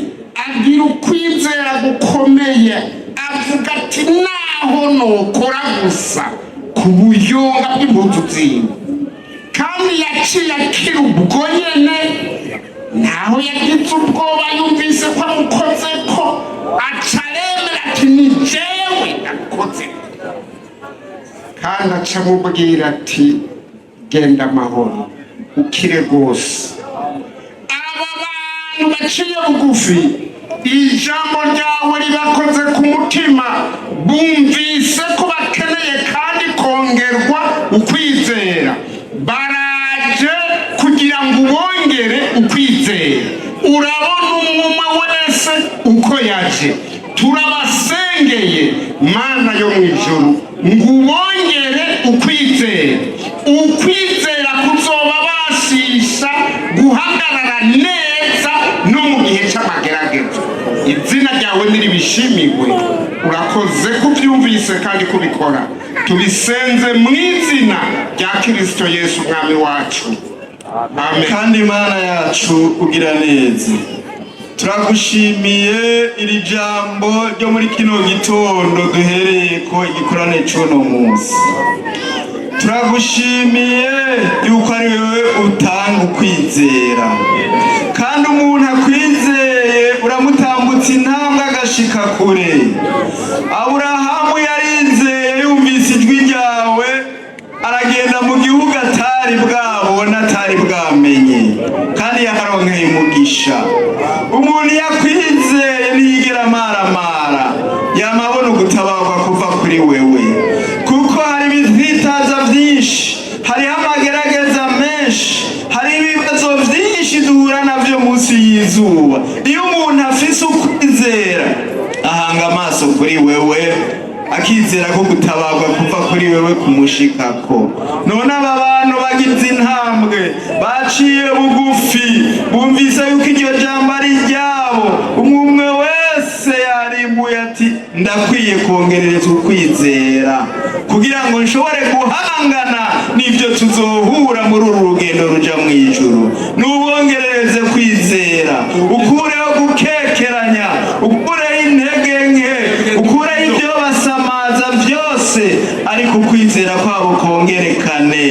agira ukwizera gukomeye, avuga ati: "Naho nokora gusa ku buyonga bw'impuzu ziwe." Kandi Kandi yaciye akira ubwo nyene. Ntaho yagize ubwoba, yumvise ko amukoze ko, aca aremera ati: "Ni jewe nakoze." Kandi aca amubwira ati: "Genda amahoro, ukire rwose." Aba bantu baciye bugufi, ijambo ryawe ribakoze ku mutima, bumvise ko bakeneye kandi kongerwa ukwizera. Baraje kugira ngo ubongere ukwizera. Urabona umwe wese uko yaje. Turabasengeye, Mana yo mu ijuru, ngo ubongere ukwizera, ukwizera kuzobabashisha guhagarara neza no mu gihe cy'amageragezo. Izina ryawe niribishimirwe. Urakoze kubyumvise kandi kubikora. Tubisenze mu izina rya Kirisito Yesu Umwami wacu, amen. Kandi Imana yacu, ugira neza, turagushimiye iri jambo ryo muri kino gitondo duhereye ko igikorane c'uno munsi. Turagushimiye yuko ari wewe utanga ukwizera, kandi umuntu akwizeye uramutambutsa intambwe agashika kure. Aburahamu yarizeye, yumvise ijwi ryawe aragenda mu gihugu atari bwabona, atari bwamenye, kandi yaharonkeye umugisha. Umuntu yakwizeye ntiyigera amaramara, yamabona ugutabarwa kuva kuri wewe, kuko hari ibisitaza byinshi, hariho amagerageza menshi, hari ibibazo byinshi duhura nabyo munsi y'izuba. Iyo umuntu afise ukwizera, ahanga amaso kuri wewe, akizera ko gutabarwa kuva kuri wewe kumushikako. None aba bantu bagize intambwe, baciye bugufi, bumvise yuko iryo jambo ari iryabo. Umwe umwe wese yarimbuye ati: "Ndakwiye kongerereza ukwizera kugira ngo nshobore guhangana n'ibyo tuzohura muri uru rugendo ruja mu ijuru." N'ubongerereze kwizera, ukureho gukekeranya, ukureho intege nke, ukureho ibyo basamaza byose, ariko ukwizera kwabo kongerekane,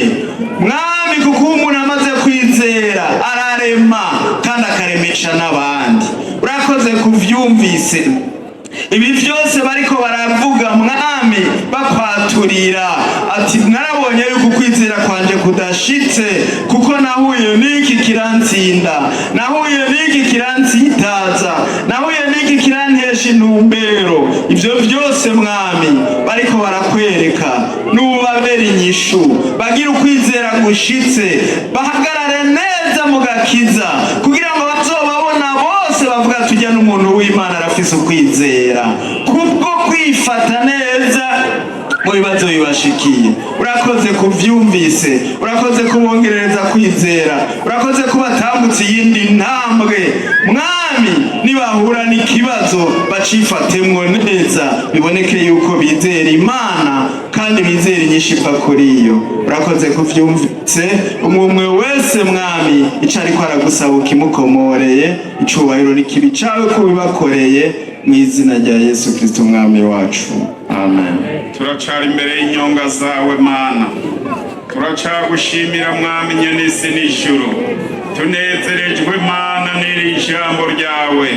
Mwami, kuko umuntu amaze kwizera ararema kandi akaremesha n'abandi. Urakoze kuvyumvise ibi byose bariko baravuga, Mwami, bakwaturira ati: "Narabonye yuko ukwizera kwanje kudashitse, kuko nahuye n'iki kirantsinda, nahuye n'iki kirantsitaza, nahuye n'iki kirantesha intumbero." Ibyo byose, Mwami, bariko barakwereka, n'ubabera inyishu, bagira ukwizera gushitse, bahagarare neza mu gakiza, kugira ngo bazobabona bose bavuga: "Tujya n'umuntu w'Imana, arafise ukwizera," kubwo kwifata neza mu bibazo bibashikiye. Urakoze kuvyumvise, urakoze kubongerereza kwizera, urakoze kubatambutsa iyindi ntambwe, Mwami. Nibahura n'ikibazo bacifatemwo neza, biboneke yuko bizera Imana kandi bizera inyishu iva kuri iyo. Urakoze kuvyumvise umwe umwe wese, Mwami, ico ariko aragusaba ukimukomoreye. Icubahiro n'ikibi cawe kubibakoreye, mu izina rya Yesu Kristo Umwami wacu, amen. Turacara imbere y'inyonga zawe, Mana. Turacagushimira, Mwami nyen'isi n'ijuru. Tunezerejwe, Mana, n'iri jambo ryawe,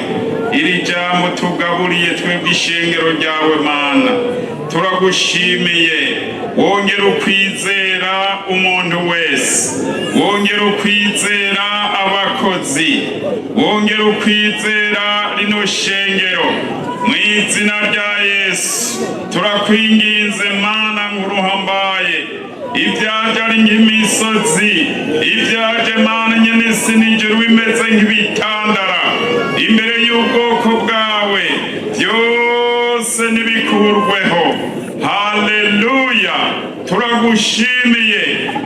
iri jambo tugaburiye twebwe ishengero ryawe. Mana, turagushimiye. Wongera ukwizera umuntu wese, wongera ukwizera abakozi, wongera ukwizera rino shengero, mu izina rya Yesu. Turakwinginze, Mana nkuruhambaye, ibyaje ari nk'imisozi, ibyaje, Mana nyen'isi n'ijuru, bimeze nk'ibitandara imbere y'ubwoko bwawe, byose nibikurweho. Haleluya, turagushimiye.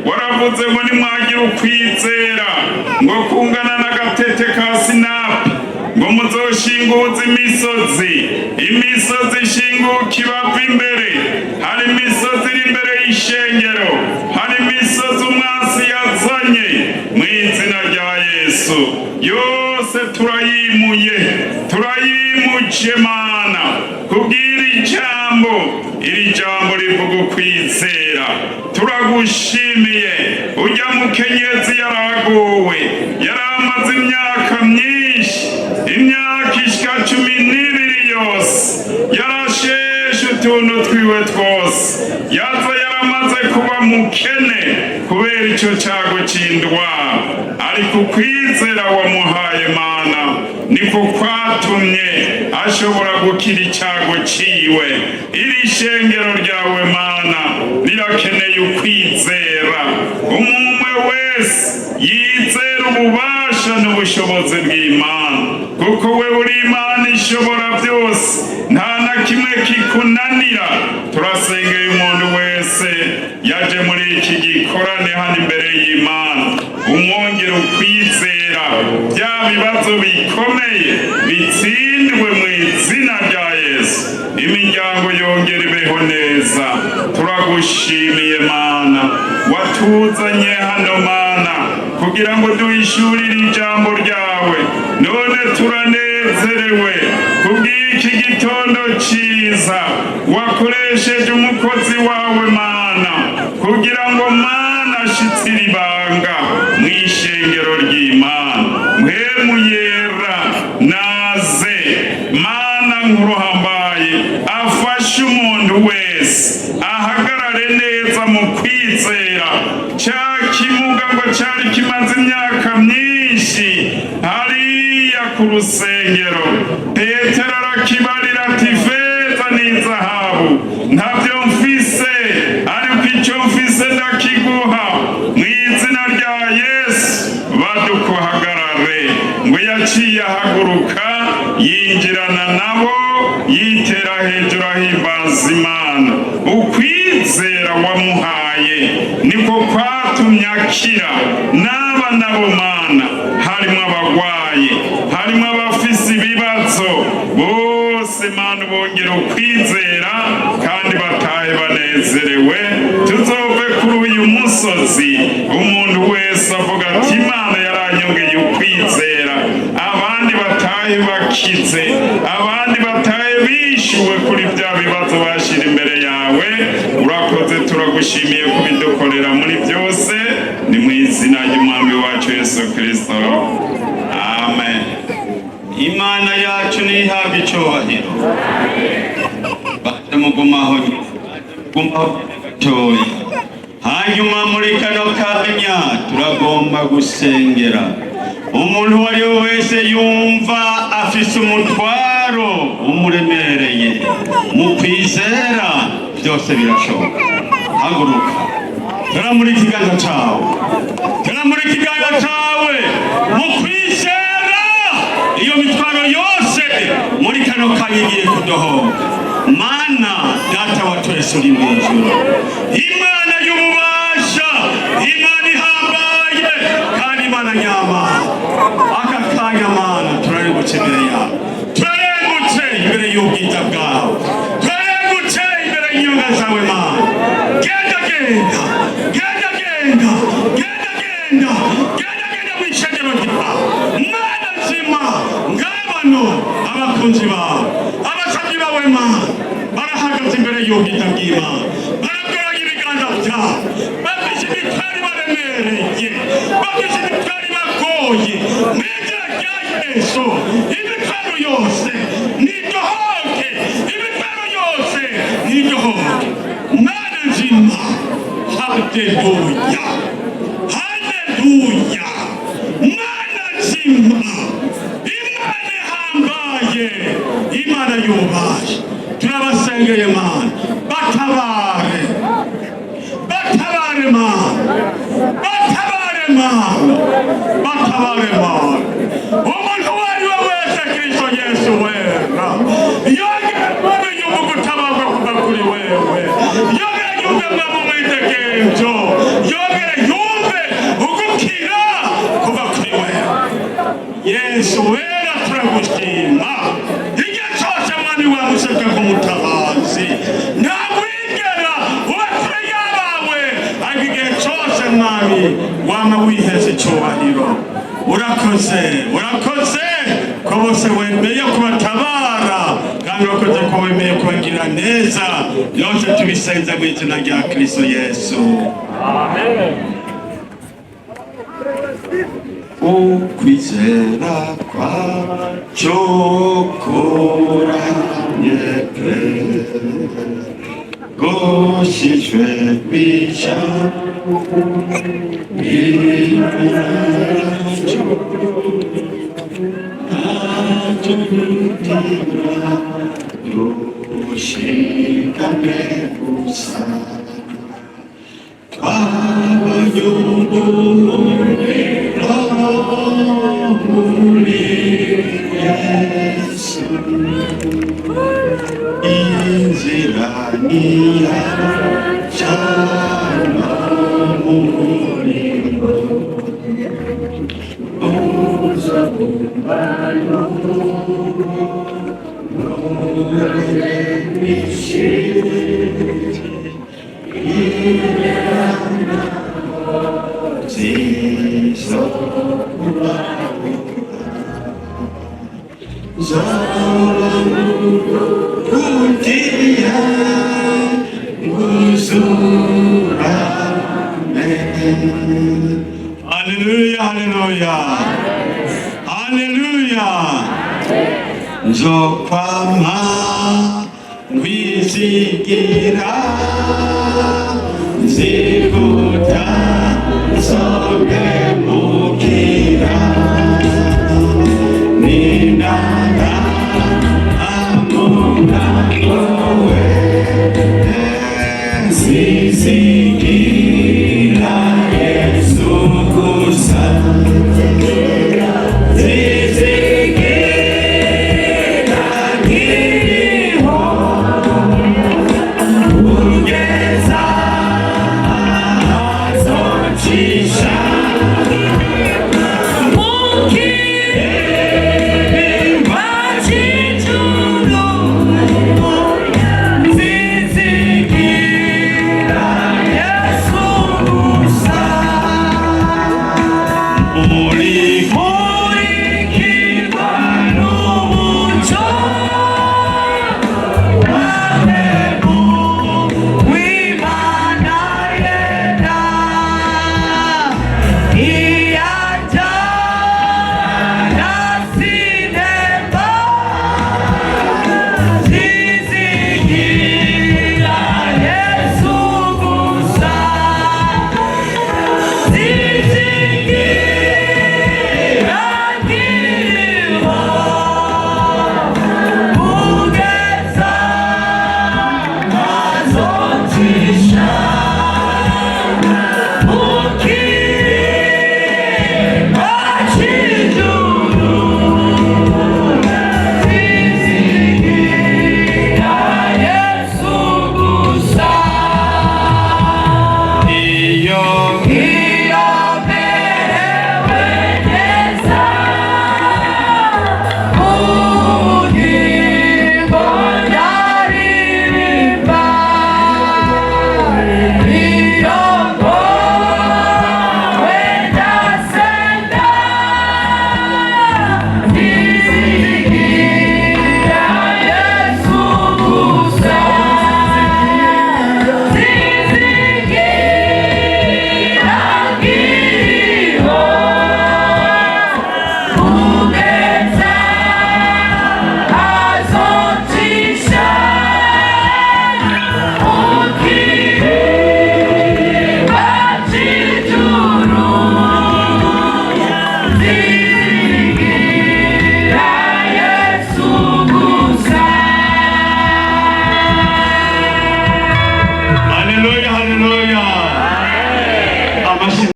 Waravuze ngo nimwagira ukwizera ngo kungana n'agatete ka sinapi, ngo muzoshinguza imisozi, imisozi ishinguka ibava imbere. Hari imisozi iri imbere y'ishengero, hari imisozi umwansi yazanye. Mu izina rya Yesu, yose turayimuye, turayimuje, Mana, kubwira ijambo. Iri jambo rivuga Kubw'ukwizera turagushimiye. Ujya mukenyezi yaragowe, yari amaze imyaka myinshi, imyaka ishika 12 yose, yarasheshe utuntu twiwe twose, yaza yaramaze kuba mukene kubera ico cago c'indwara. Ariko ukwizera wamuhaye, Mana, niko kwatumye ashobora gukira icago ciwe. Iri shengero ryawe, Mana, rirakeneye ukwizera. Umumwe wese yizera ububasha n'ubushobozi bw'Imana, kuko we uri Imana ishobora byose, nta na kimwe kikunanira. Turasengeye umuntu wese yaje muri iki gikorane hano imbere y'Imana, umwongere ukwizera, bya bibazo bikomeye bitsindwe mu izina rya Yesu, imiryango yongera ibeho neza. Turagushimiye, Mana, watuzanye hano, Mana, kugira ngo duhishurire ijambo ryawe. None turanezerewe kubw'iki gitondo ciza wakoresheje umukozi wawe, Mana, kugira ngo, Mana, ashitse iri banga mw'ishengero ry'Imana. Mpwemu Yera naze, Mana nkuru hambaye, afashe umuntu wese ahagarare neza mu kwizera. Cya kimuga ngo cyari kimaze imyaka myinshi hariya ku rusengero, Petero arakibarira ati: "Feza n'izahabu ntabyo mfise, ariko icyo mfise ndakiguha. Mu izina rya Yesu, badukuhagarare." Ngo yaciye ahaguruka, yinjirana nabo, yitera hejuru ahimbaza Imana. Ukwizera wamuhaye niko kwatumye akira. N'aba nabo, Mana, harimo abagwaye, harimo abafise ibibazo, bose, Mana, bongera ukwizera kandi batahe banezerewe. Tuzove kuri uyu musozi umuntu wese avuga ati: "Imana yaranyongeye ukwizera." Abandi batahe bakize, abandi batahe bishuwe kuri bya bibazo bashira imbere yawe. Urakoze, turagushimiye kubidukorera muri byose. Ni mu izina ry'Umwami wacu Yesu Kirisito, amen. Imana yacu ntihabwe icyubahiro. Baje mugumaho, gumaho gatoya. Hanyuma muri kano kanya turagomba gusengera umuntu uwo ari we wese yumva afise umutwaro umuremereye. Mu kwizera byose birashoboka. Haguruka, tera muri ikiganza cawe, tera muri ikiganza cawe. Mu kwizera iyo mitwaro yose muri kano kanya igiye kudohoka. Mana Data wa twese uri mu ijuru, Imana y'ububasha, Imana ihambaye kandi Imana nyamana, aka kanya, Mana, turarengutse imbere yawe, turarengutse imbere y'ubwiza bwawe, turarengutse imbere y'inyonga zawe. Mana, genda, genda, genda, genda, genda, genda, genda, genda mu ishengero ryawe. Mana nzima, ngabano abakunzi bawe, abasabyi bawe, Mana, barahagaze imbere y'ubwiza bw'Imana, baragoroye ibiganza byabo, bafise imitwaro ibaremereye, bafise imitwaro ibagoye. Mu izina rya Yesu, imitwaro yose nidohoke, imitwaro yose nidohoke. Mana nzima, haleluya, haleluya! Mana nzima, Imana ihambaye, Imana yubashe, turabasengeye, Mana, batabare, batabare, Mana, batabare, Mana, batabare, Mana. Umuntu uwo ari we wese, Kristo Yesu wera, yongera kubona yumva gutabarwa kuva kuri wewe, yongera yumve mwaba umwidegenzo, yongera yumve ugukira kuva kuri wewe. Yesu wera, turagushima. Igihe cyose, Mwami, wamusabwe nk'umutabazi, ntabwo wigera uba kure y'abawe, ariko igihe cyose, Mwami, wama wihesha icyubahiro. Urakoze, urakoze ko bose wemeye kubatabara kandi urakoze. Urakoze ko wemeye kubagirira neza. Byose tubisenze mu izina rya Kristo Yesu. Ukwizera kwacu kuramye pe, gushijwe kwica dushikame gusa twabonye ubuhungiro muri Yesu. Inzira ntiyacana mu muriro, uza kumbayo Haleluya, haleluya, haleluya. Nzokwama ngwizigira nzikuta nzokemukira ninanga amunakowe zizigira Yesu gusa zizigira nkiriho kugeza azocisha mukirimba c'ijuru zizigira Yesu gusa muri